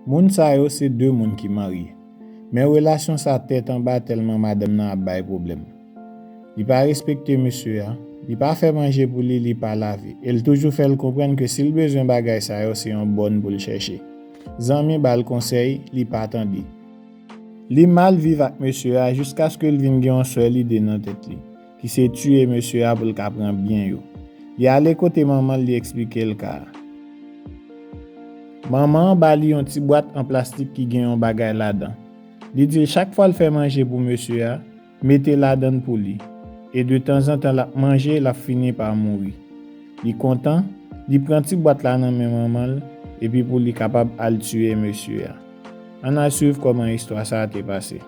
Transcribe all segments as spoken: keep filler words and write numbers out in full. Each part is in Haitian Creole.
Moun sa yo se de moun ki marye. Men relasyon sa tèt anba tèlman madanm nan ap bay pwoblèm. Li pa respekte mesye a, li pa fè manje pou li, li pa lave. E l toujou fè l konprann ke si l bezwen bagay sa yo, se yon bòn pou l chèche. Zanmi ba l konsèy, li pa tande. Li mal viv ak mesye a jiskaske l vin gen yon sèl ide nan tèt li, ki se tiye mesye a pou l ka pran byen yo. Li ale kote manman l, li eksplike l ka a. Manman an ba li yon ti bwat an plastik ki gen yon bagay ladan. Li di l chak fwa l fè manje pou mesye a, mete ladan l pou li. E de tanzantan l ap manje, l ap fini pa mouri. Li kontan, li pran ti bwat la nan men manman l, epi pou li kapab al tiye mesye a. Ann al swiv kòman istwa sa a te pase.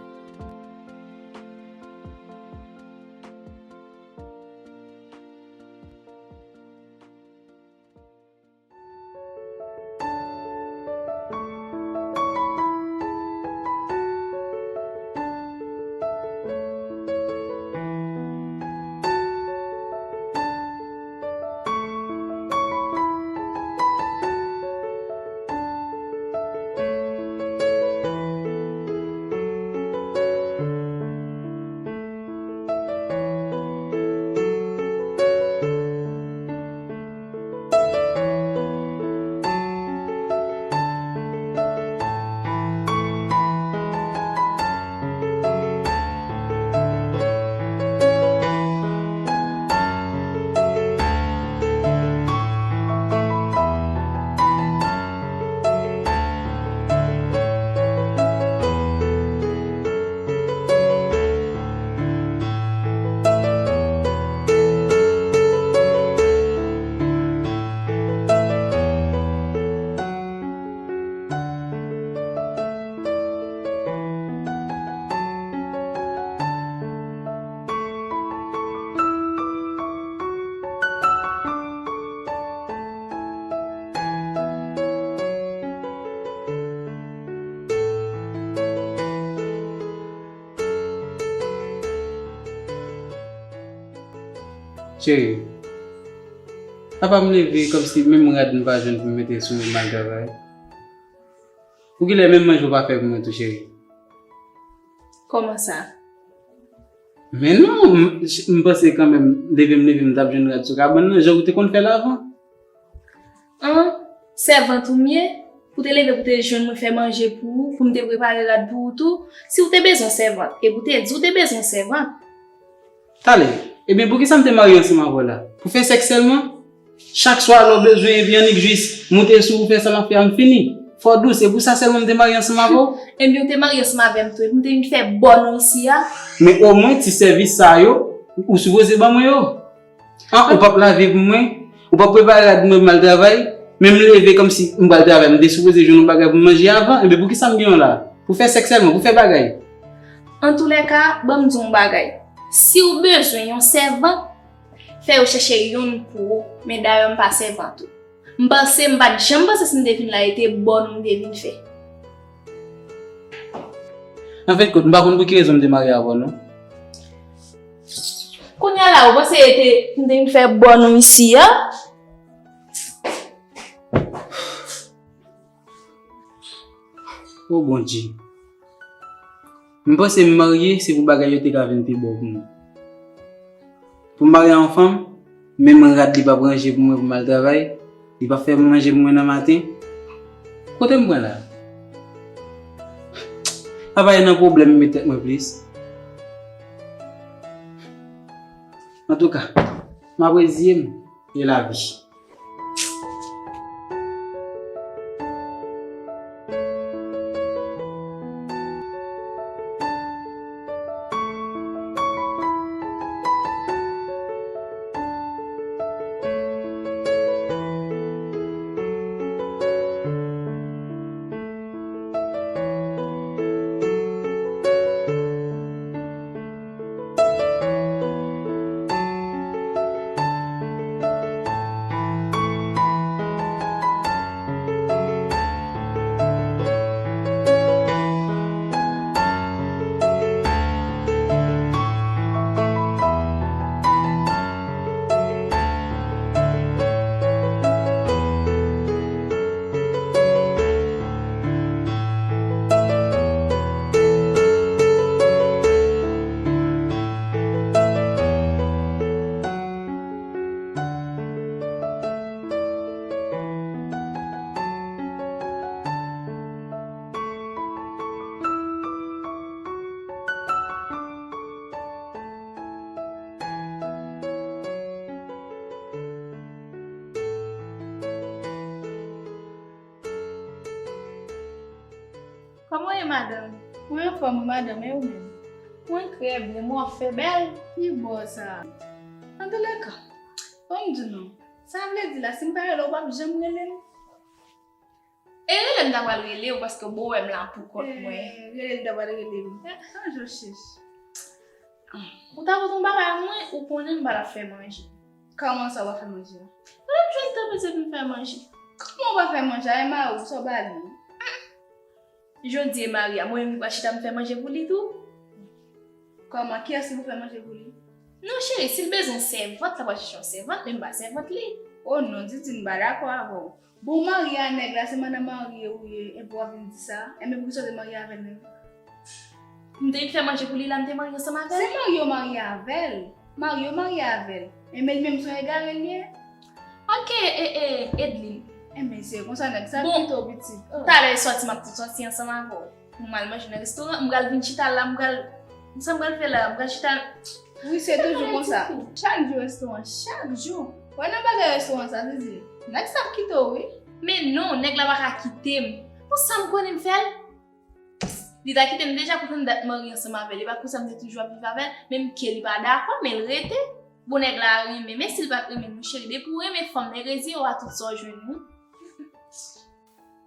Cheri, apa m leve kòmsi menm rad m pa jwenn pou m mete sou m al travay? Poukilè menm manje w pa fè pou mwen tou, cheri? Kòman sa? Men non, m, m panse kanmenm, leve m leve m t ap jwenn rad sou kabann nan, jan ou te konn fè l avan. An, sèvant ou m ye? Pou te leve pou te jwenn mwen fè manje pou ou, pou m te prepare rad pou ou tou? Si w te bezwen sèvant, e pou te di w te bezwen sèvant. Talè, ebyen poukisa m te marye ansanm avè w la? Pou fè sèks sèlman? Chak swa lè w bezwen epi annik jis moute sou ou fè sa m ap fè a m fini. Fò w dous, se pou sa sèlman m te marye ansanm avè w? Ebyen w te marye ansanm avè m tou, epi m te vin fè bòn ou isi a. Men omwen ti sèvis sa yo, ou sipoze ban mwen yo. An, ou p ap lave pou mwen, ou p ap prepare rad mwen pou m al travay, men m leve kòmsi m pral travay, m te sipoze jwenn yon bagay pou m manje avan, enben poukisa m gen w la? Pou fè sèks sèlman, pou fè bagay. Antoulèka, ban m di w yon bagay. Si w bezwen yon sèvant, fè yo chèche youn pou ou, men dayè m pa sèvant ou. M panse, m pa t janm panse si m te vin la, e te bòn ou m te vin fè. Anfèt, kout, m pa konn pou ki rezon m te marye avè w, non. Kounye a la, ou panse e te, m te vin fè bòn ou isi a? O Bondye. M panse m marye, se pou bagay yo te ka vin pi bon pou mwen. Pou m marye a yon fanm, menm rad li p ap ranje pou mwen pou m al travay, li p ap fè manje pou mwen nan maten. Kote m pran la? Apa e nan pwoblèm m met tèt mwen plis? Antouka, m ap reziye m e lavi. Kòman w ye, madanm? Mwen anfòm wi, madanm, e ou menm? Mwen trè byen, mwen wè w fè bèl. Ki bò sa? Antouleka, ban m di w non, sa vle di la, si m pa rele w, w p ap janm rele m? E rele m ta pral rele w paske w bo wè m la pou kont mwen. Eh, rele m ta pral rele m. Chanje w chèch. Ou ta pote yon bagay mwen, ou konnen m pa t ap fè manje. Kòman sa w pa fè manje a? Mwen m jwenn tan pase pou m fè manje. Kòman w pa fè manje a? E mari w sa w ba li? Jodi e mari a, mwen menm ki pral chita m fè manje pou li tou. Kòman? Kiyès ki pou fè manje pou li? Non, cheri, si l bezwen yon sèvant, l ap al chèche yon sèvant, men m pa sèvant li. Oh non, Didine, m pa dakò avè w. Bon, w marye a nèg la, se madanm marye ou ye, epi w ap vin di sa. Enben, poukisa w te marye avè l menm? M te vin fè manje pou li la, m te marye ansanm avè l. Se marye w marye avè l. Marye w marye avè l. Enben, li menm se yon egare l ye. Ok, e, e, Edlin. Enben, se konsa nèg sa ap kite w pitit. Oh. Talè e sòti, m ap tou sòti ansanm avè w. Pou m al manje nan restoran, m pral vin chita la, m pral, sa m pral fè la, m pral chita. Wi, se toujou konsa. Chak jou restoran, chak jou. Wè nan bagay restoran sa, Zizi. Nèg sa ap kite w, wi. Men non, nèg la pa ka kite m. Pou sa m konnen m fè l. Li ta kite m deja pou fè m dat marye ansanm avè l. E pa konsa m te toujou ap viv avè l, menm ke li pa dakò, men l rete. Bon, nèg la renmen, men si l pa t renmen, mon cheri, depi w renmen fanm, nèg reziye w a tout sa w jwenn, wi.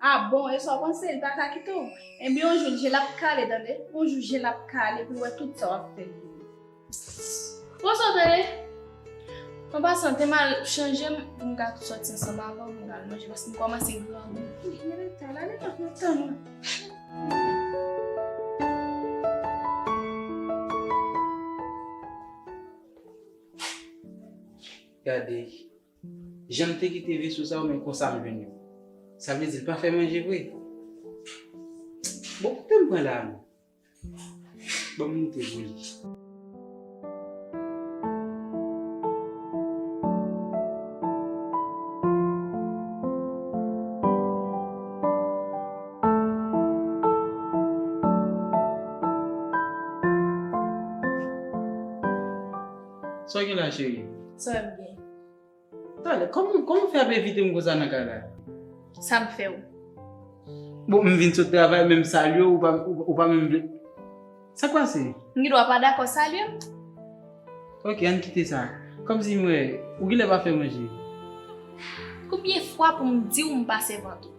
Ah bon, e sa w panse, li pa ka kite w? Enben, yon jou, je l ap kale, tande? Yon jou, je l ap kale pou l wè tout sa w ap fè l. Bon, sa w tande? An pasan, te m al chanje m pou m ka tou sòti ansanm avè w, pou m ka al manje, paske m kòmanse grangou. Wi, men rete la, ale, m ap tann ou. Gade. Jan m te kite veso sa yo, men konsa m jwenn yo. Sa vle di l pa fè manje vre. Bon, kote m pran la menm? Ban m moute pou li. Sa w gen la, cheri? Sa w gen? Talè, kòman, kòman w fè ap evite m konsa nan kay la? Sa m fè w? Bon, m vin sot travay, men m salye w, ou pa, ou, ou pa menm vle. Sa k pase? M gen dwa pa dakò salye m? Ok, ann kite sa. Kòmsi m wè, ou genlè pa fè manje. Konbyen fwa pou m di w m pa sèvant ou?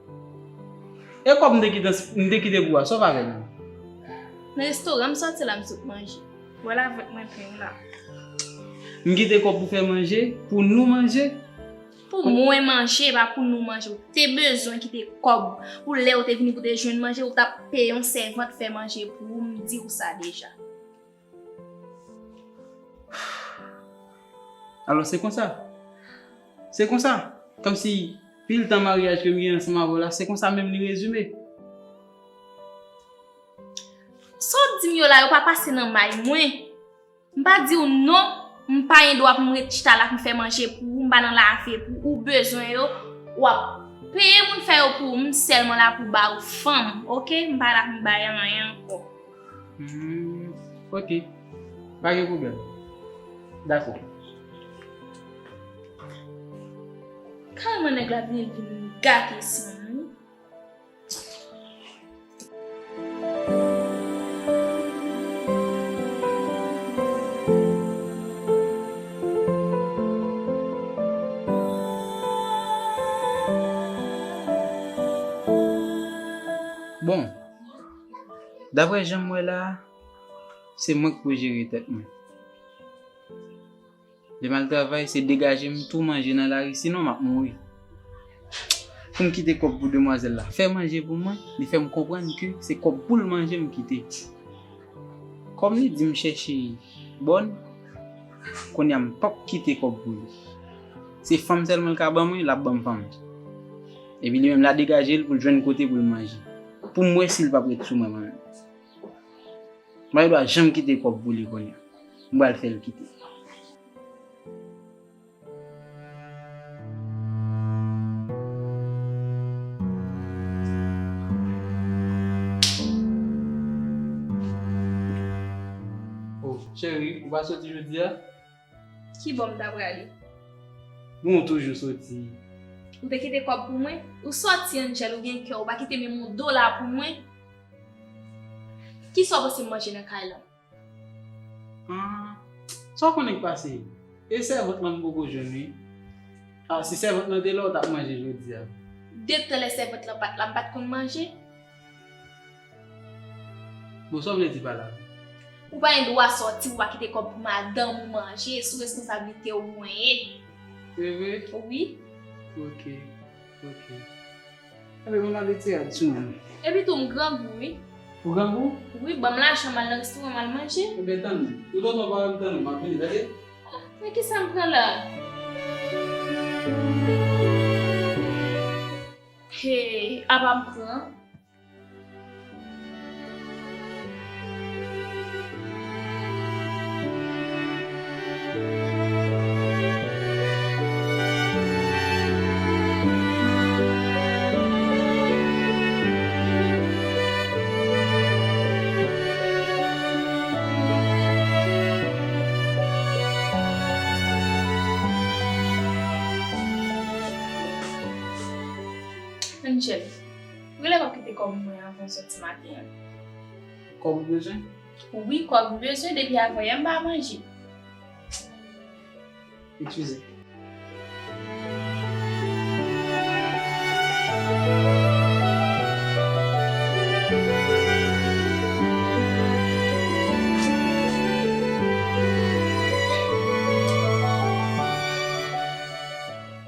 E kòb m te kite, m te kite pou a, sa w pa fè menm? Nan restoran m sòti la, m sot manje. Wè la vant mwen plen la. M kite kòb pou fè manje, pou nou manje. Pou mwen manje, pa pou nou manje. Ou te bezwen kite kòb pou lè ou te vini pou te jwenn manje, ou t ap peye yon sèvant fè manje pou ou, m di w sa deja. Alò, se konsa. Se konsa. Kòmsi pil tan maryaj ke m gen ansanm avè w la, se konsa menm li rezime. Sa w di m yo la, yo pa pase nan may mwen. M pa di w non, m pa gen dwa pou m ret chita la pou m fè manje pou ou, m pa nan lave pou ou, ou bezwen yo, w ap peye moun fè yo pou ou, m sèlman la pou ba ou fanm, ok? M pa la pou m bay anyen ankò. Hmm, ok. Pa gen pwoblèm. Dakò. Kalman nèg la vin, vin gate san m wi. Bon, daprè jan m wè la, se mwen k pou jere tèt mwen. Lè m al travay, se degaje m tou manje nan lari, sinon m ap mouri. Pou m kite kòb pou demwazèl la fè manje pou mwen, li fè m konprann ke se kòb pou l manje m kite. Kòm li di m chèche bòn, kounye a m p ap kite kòb pou li. Se fanm sèlman l ka ban mwen, l ap ban m fanm. Epi li menm, l a degaje l pou l jwenn kote pou l manje. Pou m wè si l p ap ret sou mwen, mwen menm. M pa gen dwa janm kite kòb pou li kounye a. M pral fè l kite. Oh, cheri, ou pa soti jodi a? Ki bò m ta prale? Bon, ou toujou soti. Ou te kite kòb pou mwen? Ou soti, Angel, ou gen kè, ou pa kite menm yon dola pou mwen? Kisa w panse m manje nan kay lan? Ah, sa w konnen k pase? E sèvant lan m poko jwenn, wi. Ah, si sèvant lan te la, w t ap manje jodi a. Depi talè sèvant lan pa t la, m pa t konn manje. Bon, sa w vle di pa la? Ou pa gen dwa sòti pou w pa kite kòb pou madanm ou manje, sou responsablite w mwen ye. Se vre? Wi. Ok, ok. Enben, mwen ale ti rad sou mwen. Epi tou, m grangou, wi. Ou grangou? Wi, ban m lajan, m al nan restoran, m al manje. Enben, tann mwen. Ou tonton pa wè m tann ou, m ap vini, tande? Men kisa m pran la? Hey, apa m pran? Angel, rele kòb ki te kòb mwen avan w sòti maten an. Kòb ou bezwen? Wi, kòb m bezwen, depi avan yè m pa manje. Eskize.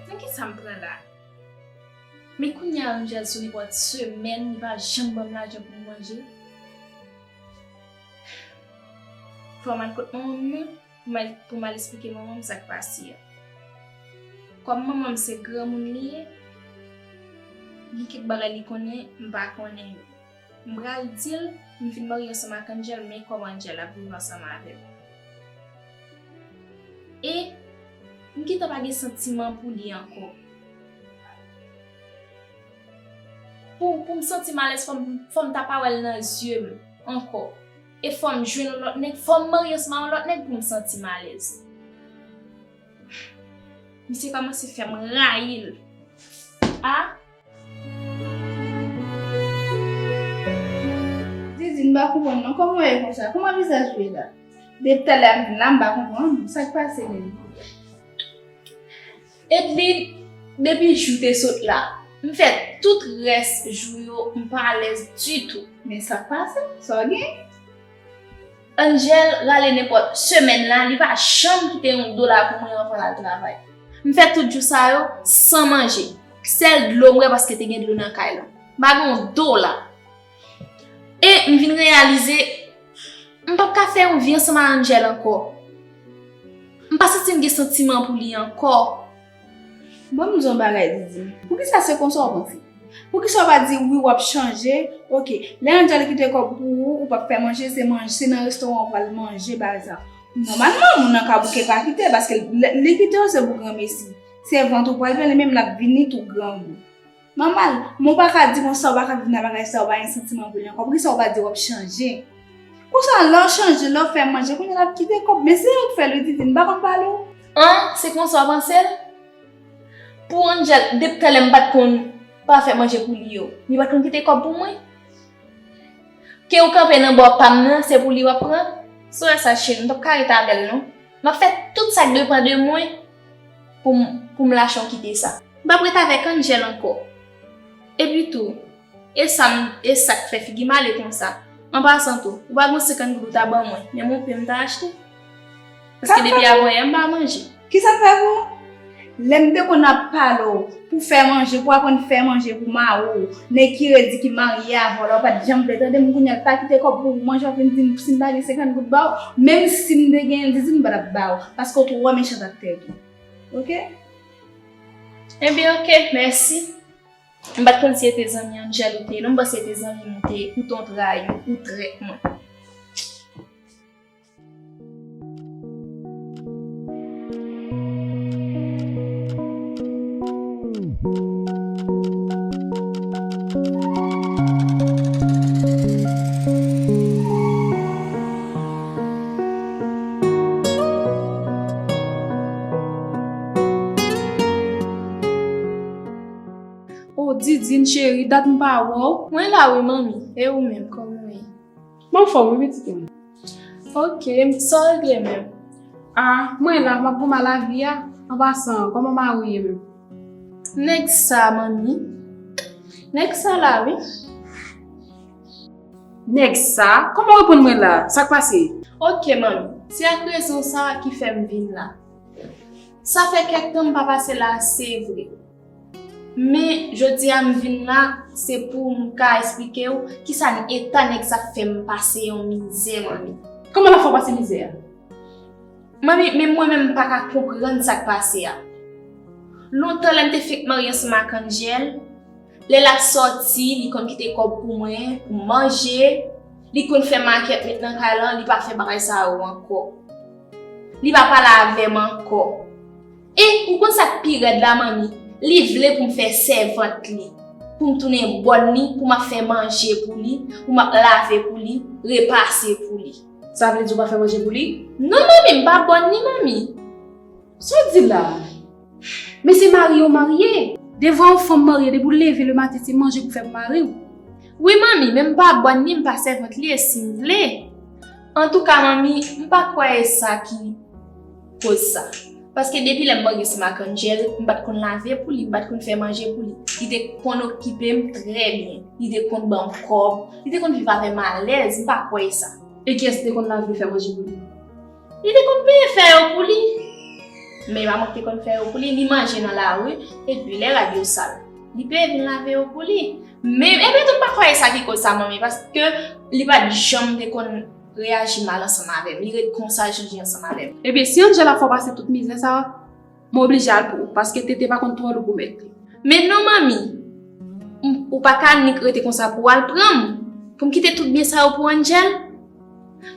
Nan kisa m pran la? Men kounye a Angel sou nenpòt semèn, li pa janm ban m lajan pou m manje. Fò m al kot manman m nan, pou m al, pou m al esplike manman m sa k pase a. Kòm manman m se granmoun li ye, gen kèk bagay li konnen, m pa konnen yo. M pral di l, m fin marye ansanm ak Angel, men kòman Angel ap viv ansanm avè m. E m gentan pa gen santiman pou li ankò. Pou, pou m santi m alèz, fò m, fò m ta pa wè l nan zye m ankò. E fò m jwenn yon lòt nèg, fò m marye ansanm ak yon lòt nèg pou m santi m alèz. Misye kòmanse fè m rayi l. A! Didine, m pa konprann non. Kòman w ye konsa? Kòman vizaj ou ye la? Depi talè a m vin la, m pa konprann sa k pase menm. Edline, depi jou te sot la, m fè tout rès jou yo, m pa alèz ditou. Men sa k pase? Sa w gen? Angel rale nenpòt semèn la, li pa janm kite yon dola pou mwen anvan l al travay. M fè tout jou sa yo san manje. Sèl dlo m bwè paske te gen dlo nan kay lan. M pa gen yon dola. E m vin reyalize, m p ap ka fè yon vi ansanm ak Angel ankò. M pa santi m gen santiman pou li ankò. Ban m di w yon bagay, Didine. Poukisa se konsa w panse? Poukisa w pa di wi w ap chanje? Oke, lè Angel kite kòb pou ou, ou p ap fè manje, se manje, se nan restoran w pral manje, pa egzanp. Nòmalman, moun nan ka bouke pa kite, paske lè li kite w, se pou granmesi. Se vant ou pral plen, li menm l ap vini tou grangou. Nòmal, men w pa ka di konsa, w pa ka vin nan bagay sa, w pa gen santiman pou li ankò. Poukisa w pa di w ap chanje? Konsa, lè w chanje, lè w fè manje, kounye a l ap kite kòb. Men se ou k fè l wi, Didine, m pa konn pale w. An, se konsa w panse l? Pou Angel, depi talè m pa t konn pa fè manje pou li yo, li pa t konn kite kòb pou mwen? Ke ou kanpe nan bò pa m nan, se pou li w ap pran? Sou wè sa, cheri, m p ap ka ret avè l non. M ap fè tout sa k depann de mwen pou m, pou m lache w kite sa. M p ap ret avèk Angel ankò. Epi tou, e sa m, e sa k fè figi m ale konsa. An pasan tou, ou pa gen senkant goud ou ta ban mwen, menm yon pen m ta achte. Paske depi avanyè m pa manje. Kisa m fè pou ou? Lè m te konn ap pale w pou fè manje, pou aprann fè manje pou mari w, nèg ki redi ki marye avè w la, ou pa t janm vle tande m, kounye a l pa kite kòb pou manje, w ap vin di m si m pa gen senkant goud ba w, menm si m te genyen l, Didine, m pa t ap ba w, paske w twò mechan ak tèt ou. Oke? Ebyen, oke, mèsi. M pa t konn si se te zanmi Angel ou te ye, non, m panse se te zanmi m ou te ye, poutan w trayi m, ou trèt mwen. O Didine cheri, dat m pa wè w. Mwen la wi manmi, e ou menm, kòman w ye? M anfòm, wi, pitit mwen. Ok, sa w regle menm? Ah, mwen la, m ap goumen a lavi a. An pasan, kòman mari w ye menm? Nèg sa, manmi. Nèg sa la, wi. Nèg sa? Kòman w reponn mwen la? Sa k pase? Ok, manmi. Se ak rezon sa ki fè m vin la. Sa fè kèk tan m pa pase la, se vre. Men, jodi a m vin la, se pou m ka esplike w kisa n eta nèg sa fè m pase yon mizè, manmi. Kòman l ap fè w pase mizè a? Manmi, men mwen menm m pa ka konprann sa k pase a. Lontan lè m te fenk marye ansanm ak Angel, lè l ap sòti, li konn kite kòb pou mwen, pou m manje, li konn fè makèt met nan kay lan, li pa fè bagay sa yo ankò. Li pa pale avè m ankò. E ou konn sa k pi rèd la, manmi? Li vle pou m fè sèvant li, pou m tounen bòn li, pou m ap fè manje pou li, pou m ap lave pou li, repase pou li. Sa vle di ou pa fè manje pou li? Non, manmi, m pa bòn li, manmi. Sa w di la? Men se mari w marye. Devwa yon fanm marye, depi w leve lematen, se manje pou fè pou mari w. Wi, manmi, men m pa bòn li, m pa sèvant li, e si m vle. Antouka, manmi, m pa kwè e sa ki koz sa. Paske depi lè m marye ansanm ak Angel, m pa t konn lave pou li, m pa t konn fè manje pou li. Li te konn okipe m trè byen. Li te konn ban m kòb. Li te konn viv avè m alèz. M pa kwè e sa. E kiyès ki te konn lave, fè manje pou li? Li te konn peye fè yo pou li. Men pa mwen ki te konn fè yo pou li. Li manje nan lari, epi lè rad yo sal, li peye vin lave yo pou li. Men, ebyen tou, m pa kwè e sa ki koz sa, manmi, paske li pa t janm te konn reyaji mal ansanm avè m. Li ret konsa, chanje ansanm avè m. Ebyen, si Angel ap fè w pase tout mizè sa, mwen oblije al pou ou, paske tete pa konn twò lou pou mèt li. Men non, manmi, m- ou pa ka nik rete konsa pou w al pran m, pou m kite tout byen sa yo pou Angel.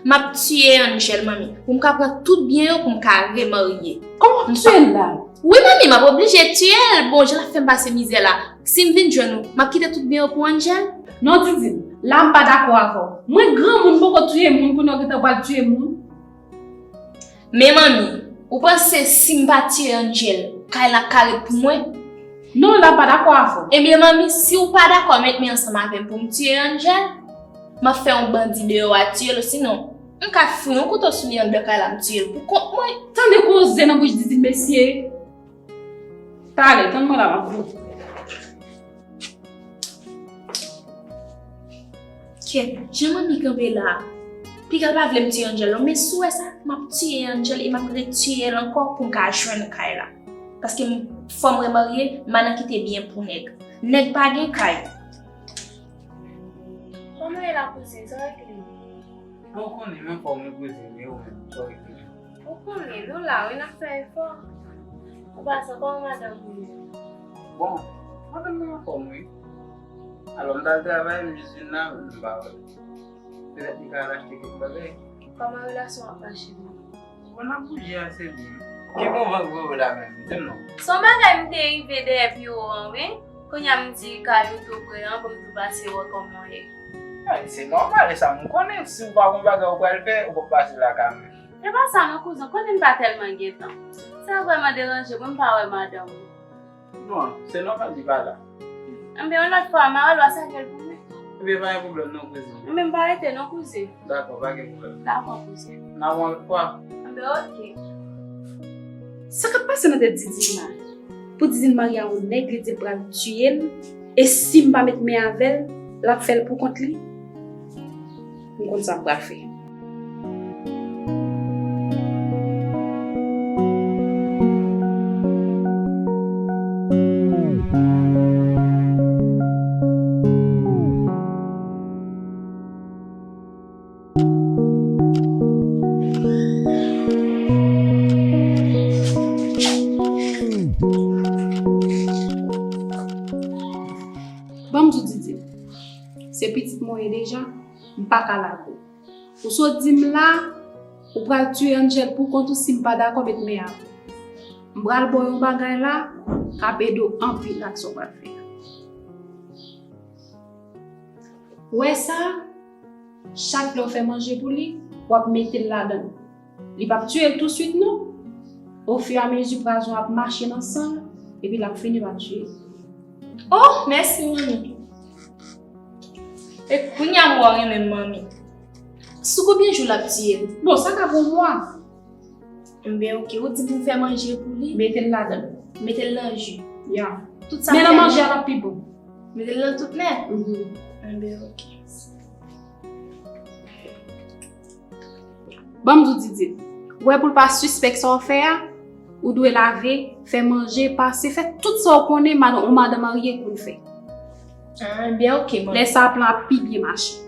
M ap tiye Angel, manmi, pou m ka pran tout byen yo, pou m ka remarye. Kòman w ap tiye l la? Wi, manmi, m ap oblije tiye l. Bon, jan l ap fè m pase mizè la, si m vin jwenn ou, m ap kite tout byen yo pou Angel. Non, Didine, la m pa dakò avè w. Mwen granmoun, m poko tiye moun, kounye a w gentan pral tiye moun. Men manmi, ou panse si m pa tiye Angel, kay la ka ret pou mwen? Non, la m pa dakò avè w. Ebyen manmi, si w pa dakò, met men ansanm avè m pou m tiye Angel. M ap fè yon bandi deyò a tiye l, osinon m ka foure yon kouto sou li anndan kay la, m tiye l pou kont mwen. Tande koze nan bouch Didine, mesye. Talè, tann mwen la, m ap vini. Kèt, jan manmi kanpe la a. Piga l pa vle m tiye Angel non, men si w wè sa, m ap tiye Angel e m ap retiye l ankò pou m ka jwenn kay la. Paske m- fò m remarye, madan kite byen pou nèg. Nèg pa gen kay. Kòman e la kouzin, sa w regle? Bon, ou konnen, m anfòm wi kouzin, e ou menm, sa w regle? Ou konnen, nou la wi, n ap fè efò. An pasan, kòman madanm ou ye? Bon, madanm mwen anfòm wi. Alò, m t al travay, m jis vin la, m pa wè l. Petèt li ka al achte kèk bagay. Kòman relasyon ap mache menm? Bon, n ap bouje a, se byen. Ki bon van k voye w la menm? Di m non. Se yon bagay m te rive dèyè biwo an wi. Kounye a m di kay ou tou pre an, pou m tou pase wè kòman w ye. Ay, se nòmal, e sa m konnen. Si w pa gon bagay ou pral fè, ou p ap pase lakay mwen. E pa sa non kouzin, konnen m pa tèlman gen tan. Sa vrèman deranje mwen, m pa wè madanm ou. Bon, se nòmal li pa la. Enben, yon lòt fwa, m a wè l, w a salye l pou mwen. Enben, pa gen pwoblèm non, kouzin. Enben, m pa rete non, kouzin. Dakò, pa gen pwoblèm. Dakò, kouzin. N a wè yon lòt fwa. Enben, oke. Sa k ap pase nan tèt Didine la? Pou Didine marye a yon nèg, li di l pral tiye l, e si m pa met men avè l, l ap fè l pou kont li. M konn sa m pral fè. Ban m di w, Didine, se pitit mwen w ye deja, m pa ka lage w. Ou sot di m la, ou pral tiye Angel pou kont ou si m pa dakò met men avè w. M pral ba w yon bagay la k ap ede w anpil ak sa w pral fè a. Ou wè sa? Chak lè w fè manje pou li, w ap mete l ladan l. Li p ap tiye l touswit non. Ofiramezi pwazon ap mache nan san l, epi l ap fini pa tiye l. Oh, mèsi, manmi. E kounye a m wè w renmen m, manmi. Sou konbyen jou l ap tiye l? Bon, sa ka pran yon mwa. Enben, oke, ou di pou m fè manje pou li? Mete l ladan l. Mete l nan ji? Ya. Tout sa. Men nan manje a l ap pi bon. Mete l nan tout lè? Mhm. Enben, oke. Ban m di w, Didit, ou wè pou l pa sispèk sa w fè a, ou dwe lave, fè manje, pase, fè tout sa w konnen madan, yon madan marye konn fè. Ah, enben, oke, manmi. Lè sa a plan ap pi byen mache.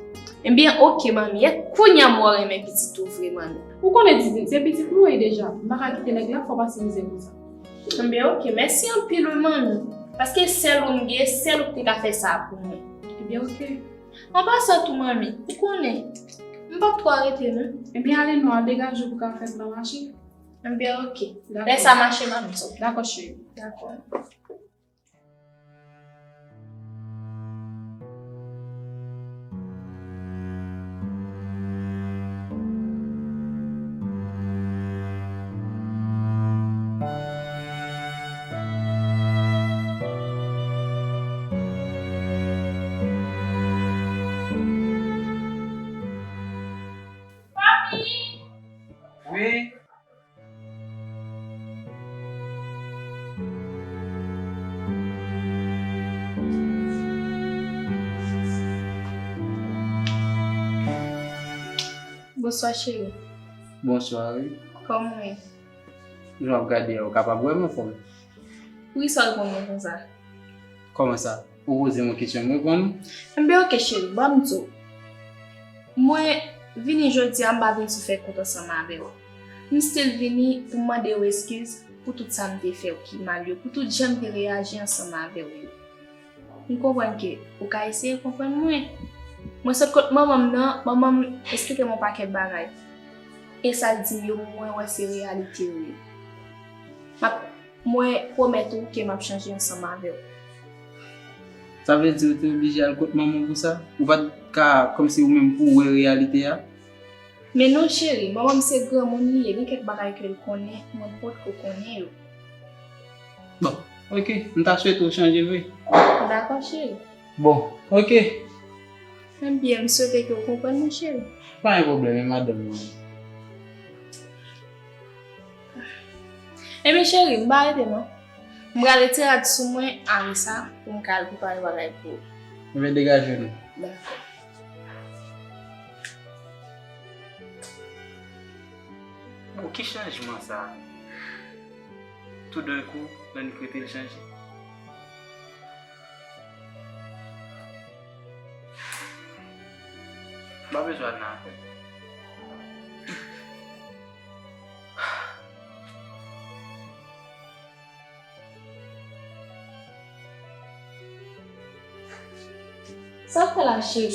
Enben, oke, manmi. E kounye a m wè w renmen pitit ou vre, manmi. Ou konnen, Didit, se pitit mwen ye deja. M pa ka kite nèg la fè w pase mizè konsa. Enben, oke, mèsi anpil, wi, manmi. Paske sèl ou m gen, sèl ou k te ka fè sa a pou mwen. Enben, oke. An pasan tou, manmi, ou konnen, m p ap twò rete, non. Enben, ale non, al degaje w pou w ka fè plan mache. Enben, oke. Dakò. Lè sa mache, m ap di w. Dakò, cheri. Dakò. Papi! Wi? Bonswa, cheri. Bonswa, wi. Kòman w ye? Jan w ap gade a, ou kapab wè m anfòm. Poukisa w reponn mwen konsa? Kòman sa? Ou poze m yon kesyon, m reponn ou? Enben, oke, cheri, ban m di w. Mwen vini jodi a, m pa vin sou fè kont ansanm avè w. M still vini pou m mande w eskiz pou tout sa m te fè w ki mal yo, pou tout jan m te reyaji ansanm avè w yo. M konprann ke ou ka eseye konprann mwen. Mwen sot kot manman m nan, manman m esplike m yon pakèt bagay. E sa l di m yo, mwen wè se reyalite yo ye. M ap, mwen pwomèt ou ke m ap chanje ansanm avè w. Sa vle di ou te oblije al kot manman w pou sa? Ou pa t ka kòmsi ou menm pou w wè reyalite a? Men non, cheri, manman m se granmoun li ye, gen kèk bagay ke l konnen, mwen potko konnen yo. Bon, oke, m ta swete w chanje vre. Dakò, cheri. Bon, oke. Ebyen, m swete ke w konprann mwen, cheri. Pa gen pwoblèm, e madanm mwen. Ebyen, cheri, m pa rete non. M prale retire rad sou mwen, apre sa, pou m ka al prepare bagay pou ou. Ebyen, degaje nou. Dakò. Bon, ki chanjman sa? Toudenkou, Lannik rete l chanje. M pa bezwen al nan afè. Sa w fè la, cheri?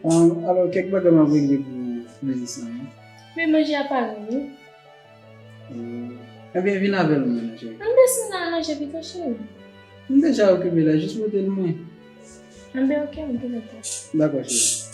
Ah, alò, kèk bagay m ap regle pou biznis lan, wi. Men manje a pare, wi. Hmm. Ebyen, vin avè l, mwen, cheri. Ann desann nan al manje pito, cheri. M deja okipe la, jis pote l mwen. Enben, oke, m te gentan. Dakò, cheri.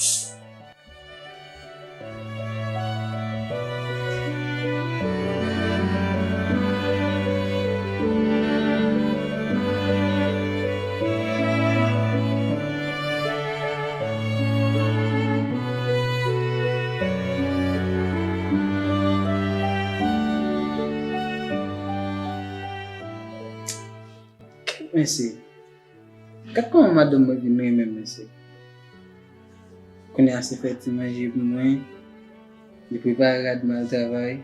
Mèsi. Gad kòman madanm mwen vin renmen m, mesye. Kounye a se fè ti manje pou mwen, li prepare rad mwen al travay.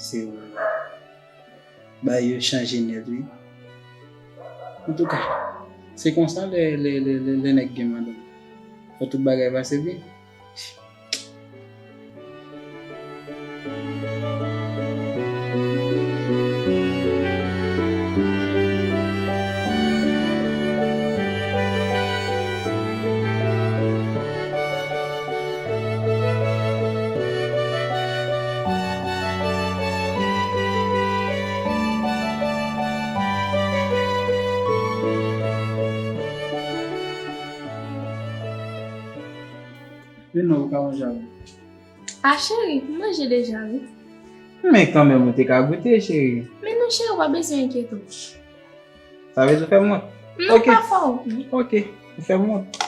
Se bagay yo chanje nèt, wi. Antouka, se konsa lè, lè, lè, lè, lè nèg gen madanm. Fò tout bagay pase byen. Men non, ou ka manje avè m. A cheri, m manje deja, wi. Men kanmenm, ou te ka goute, cheri. Men non, cheri, ou pa bezwen enkyete w. Sa vle di ou fè m wont? Non, pa fè w wont, non. Oke, ou fè m wont.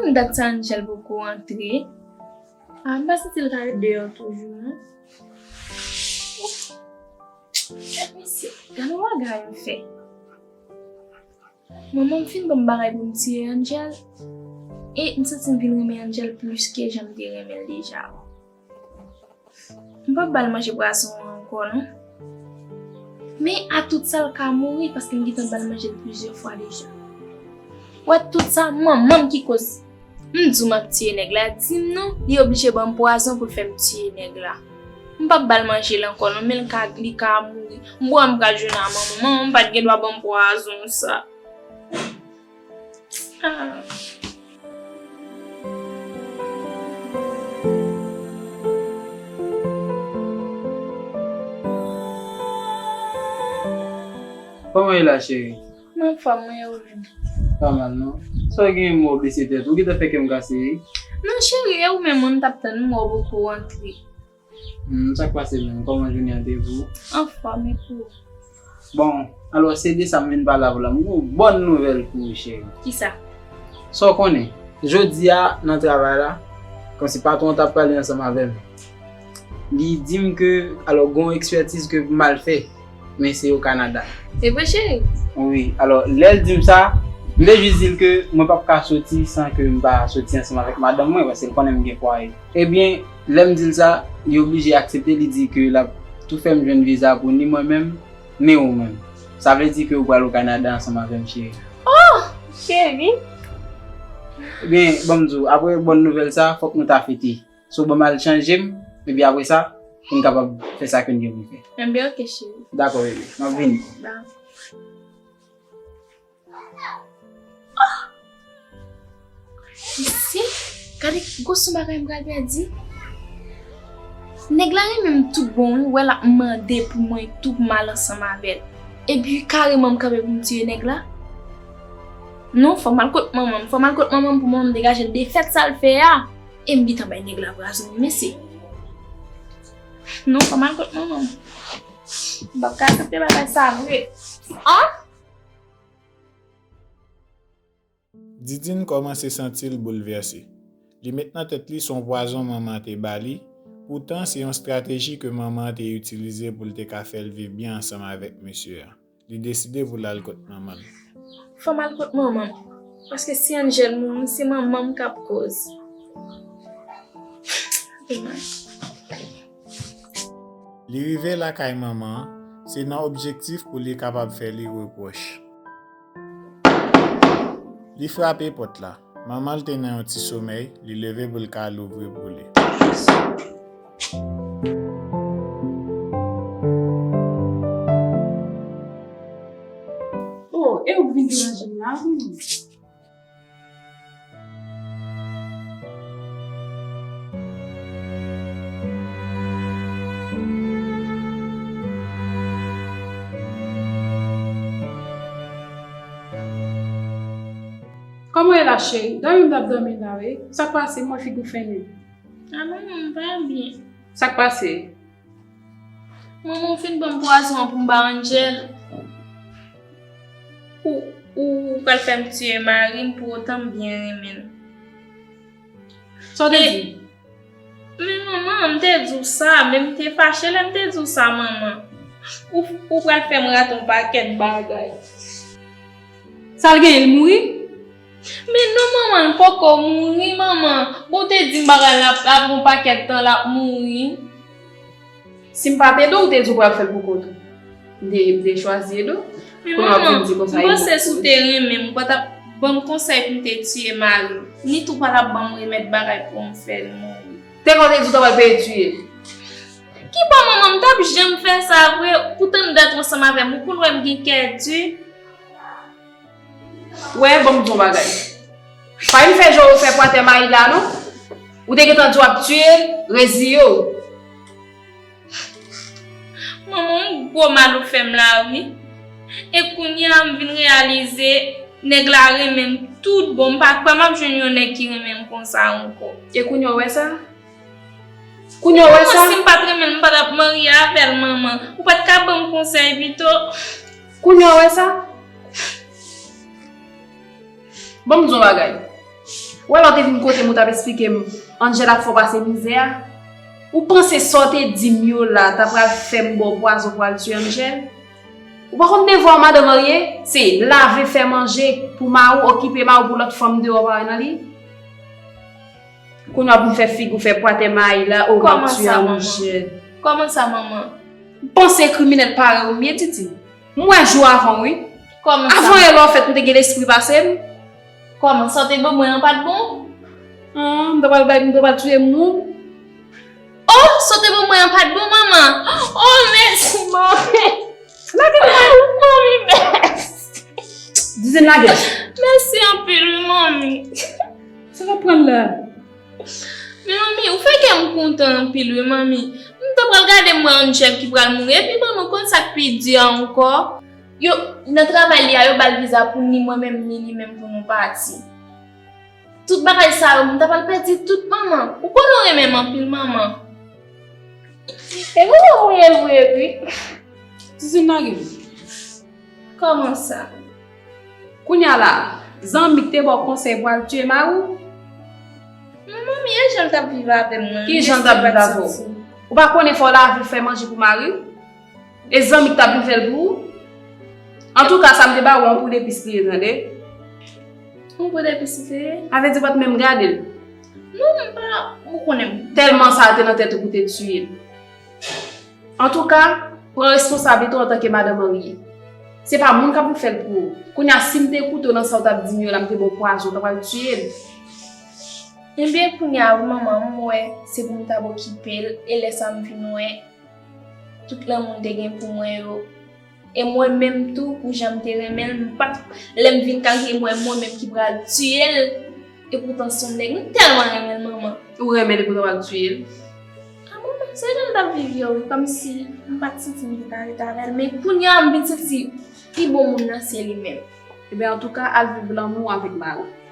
Konbyen dat sa Angel poko antre? A, m pa santi l ka ret deyò toujou, non. Mesye, gade yon bagay m fè. Manman m fin ban m bagay pou m tiye Angel. E m santi m vin renmen Angel plis ke jan m te renmen l deja. M p ap ba l manje pwazon an ankò, non. Men a tout sa, l ka mouri, paske m gentan ba l manje l plizyè fwa deja. Ou wè tout sa, manman m ki koz. M di w m ap tiye nèg la, di m non, li oblije ban m pwazon pou l fè m tiye nèg la. M p ap ba l manje l ankò, non, men l ka, li ka mouri. M bò m pral jwenn a manman. Manman m pa t gen dwa ban m pwazon sa. Ah. Kòman w ye la, cheri? Mwen anfòm, mwen, e ou menm? Pa mal, non. Sa w gen, mwen w blese tèt ou? Ou gentan fè kè m kase, wi. Non, cheri, e ou menm, mwen, m t ap tann ou, mwen, w poko rantre. Hmm, sa k pase menm? Kòman jounen an te ye pou ou? Anfòm, e pou ou? Bon, alò, se de sa m vin pale avè w la. M gen yon bòn nouvèl pou ou, cheri. Kisa? Sa w konnen, jodi a, nan travay la, kòmsi patwon an t ap prale ansanm avè m. Li di m ke, alò, gen yon ekspètiz ke pou m al fè, men se o Kanada. Se vre, cheri? Wi, alò, lè l di m sa, m te jis di l ke mwen p ap ka soti san ke m pa soti ansanm avèk madanm mwen, paske l konnen m gen fwaye. Ebyen, lè m di l sa, li oblije aksepte, li di ke l ap tou fè m jwenn viza pou ni mwen menm, ni ou menm. Sa vle di ke ou pral o Kanada ansanm avè m, cheri. Oh, cheri! Ebyen, ban m di w, apre bòn nouvèl sa, fòk nou ta fete. So, ban m al chanje m, epi apre sa, pou n kapab fè sa ke n gen pou n fè. Enben, oke, cheri. Dakò, bebe. M ap vini. Dakò. Mesye, gade gwo son bagay m pral pèdi. Nèg la renmen m tout bon, wi, wè l ap mande pou mwen tou pou m al ansanm avè l. Epi kareman m kanpe pou m tiye nèg la. Non, fò m al kot manman m, fò m al kot manman m pou manman m degaje l de fèt sa l fè a. E m gentan bay nèg la pwazon, wi, mesye. Non, fò m al kot manman m. M p ap ka aksepte bagay sa vre. Ah! Didine kòmanse santi l boulvèse. Li met nan tèt li se yon pwazon manman an te ba li, poutan se yon estrateji ke manman an te itilize pou l te ka fè l viv byen ansanm avèk mesye a. Li deside pou l al kot manman l. Fò m al kot manman m, paske si Angel mouri, se manman m k ap koz. Li rive lakay manman an, se nan objektif pou li kapab fè li repwòch. Li frape pòt la. Manman l te nan yon ti somèy, li leve pou l ka louvri pou li. Oh, e ou k vin deranje m la, wi. Kòman w ye la, cheri? Dòmi m t ap dòmi la, wi. Sa k pase? M wè figi w fennen. A, manman, m pa byen. Sa k pase? Manman, w fin ban m pwazon an pou m ba Angel. Ou, ou, ou pral fè m tiye mari m pou otan m byen renmen l. Sa w te di? Men manman, m te di w sa, men m te fache lè m te di w sa, manman. Ou, ou pral fè m rate yon pakèt bagay. Sa l genyen, l mouri? Men non, manman, l poko mouri, manman. Bon, w te di m bagay la, ap, ap yon pakèt tan, l ap mouri. Si m pa t ede w, ou te di w pral fè l pou kont ou. M te, m te chwazi ede w. Men manman, m panse si w te renmen m, ou pa t ap ban m konsèy pou m te tiye mari m. Ni tou pa t ap ban m remèd bagay pou m fè l mouri. Te konn te di w ta pral peye tiye. Ki bò manman, m t ap janm fè sa vre, ou tann dat w ansanm avè m, ou konn wè m gen kè di. Wè, ban m di w yon bagay. Pa vin fè jan w fè pwatè mayi la, non. Ou te gentan di w ap tiye l, reziye w. Manman, yon gwo mal ou fè m la, wi. E kounye a, m vin reyalize, nèg la renmen m tout bon. M pa kwè m ap jwenn yon nèg ki renmen m konsa ankò. E kounye a, w wè sa? Kounye a w wè sa? Si m pa t renmen l, m pa t ap marye avè l, manman. Ou pa t ka ban m konsèy pito? Kounye a w wè sa? Ban m di w yon bagay. Ou wè lè w te vin kote m ou t ap eksplike m Angel ap fè w pase mizè a? Ou panse sa w te di m yo la ta pral fè m ba w pwazon pou w al tiye Angel? Ou pa konn devwa w madan marye? Se lave, fè manje pou mari w, okipe mari w pou lòt fanm deyò pa wè nan li. Kounye a w ap vin fè figi w fè pwatè mayi la, o m ap tiye Angel. Kòman sa, manman? Ou panse kriminèl parèy ou m ye, Titi? M wè jou avan w, wi. Kòman sa? Avan yè lè w fèt, m te gen lespri pase m. Kòman sa w te ban mwen an pa t bon? An, m ta pral bay, m ta pral tiye moun. Oh, sa w te ban mwen an pa t bon, manman. Oh, mèsi, manmi. Lage mwen. Manmi, mèsi. Dizin lage. Mèsi anpil, wi, manmi. Sa w ap pran la? Men manmi, ou fè kè m kontan anpil wi manmi. M ta pral gade m wè Angel ki pral mouri epi manmi ou konn sa k pi di a ankò. Yo, nan travay li a yo ba l viza pou ni mwen menm ni li menm pou nou pati. Tout bagay sa yo m ta pral pèdi tout manman. Ou konnen w renmen m anpil manman. E manman mwen ye vre wi. Tizin lage m. Kòman sa? Kounye a la, zanmi k te ba w konsèy pou al tiye mari w? Non manmi, e jan l t ap viv avè m nan. Ki jan l t ap viv avè w? Ou pa konnen fò w lave, fè manje pou mari w? E zanmi k t ap vin fè l pou ou? Antouka, sa m te ba ou an, pou depis li ye, tande? Yon poud epis li te ye? Sa vle di w pa t menm gade l? Non, m pa, ou konnen m. Tèlman sa te nan tèt ou pou te tiye l. Antouka, pran responsablite w antanke madan marye. Se pa moun k ap vin fè l pou ou. Kounye a, si m te koute w nan sa w t ap di m yo la, m te ba w pwazon, w ta pral tiye l. Ebyen, kounye a, wi, manman, m wè se pou m ta okipe l, e lè sa m vin wè tout lanmou l te gen pou mwen yo. E mwen menm tou, pou jan m te renmen l, m pa t, lè m vin kalkile m wè mwen menm ki pral tiye l, e poutan se yon nèg m tèlman renmen l, manman. Ou renmen l, e poutan w al tiye l? A, manman, se jan l t ap viv yo, wi, kòmsi m pa t santi m vle ta rete avè l, men kounye a m vin santi pi bon moun nan se li menm. Ebyen, antouka, al viv lanmou avèk mari w.